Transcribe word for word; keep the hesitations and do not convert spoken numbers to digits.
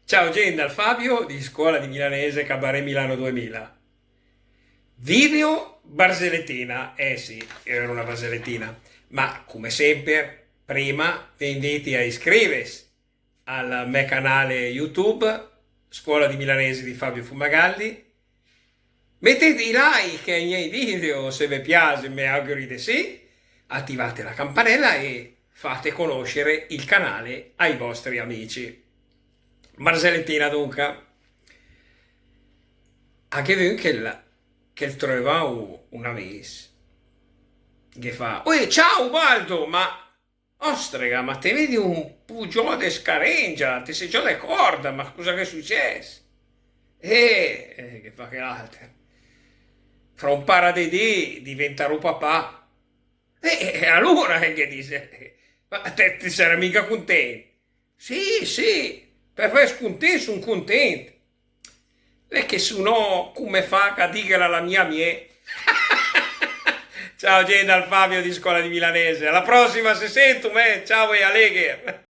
Ciao gent, dal Fabio di Scuola di Milanese Cabaret Milano duemila. Video barzellettina, eh sì, era una barzellettina, ma come sempre, prima vi inviti a iscriversi al mio canale YouTube, Scuola di Milanese di Fabio Fumagalli, mettete i like ai miei video se vi piace, mi auguri di sì, attivate la campanella e fate conoscere il canale ai vostri amici. Barzellettina dunque. Anche voi che la, che trova un, un amico che fa: "Oi, ciao Baldo, ma ostrega, ma te vedi un pu giò de scarengia, te sei giò de corda, ma cosa che è successo?" "Eh, eh, che fa che l'altro. Fra un para de dì diventerò papà." "Eh, eh, allora, eh, che dice? Ma te, te sarai mica contento?" "Sì, sì, per far scontento, sono contento." "E che se no, come fa a dirgliela alla mia mie?" Ciao, gent, dal Fabio di Scuola di Milanese. Alla prossima, se sento, eh. Ciao e allegher.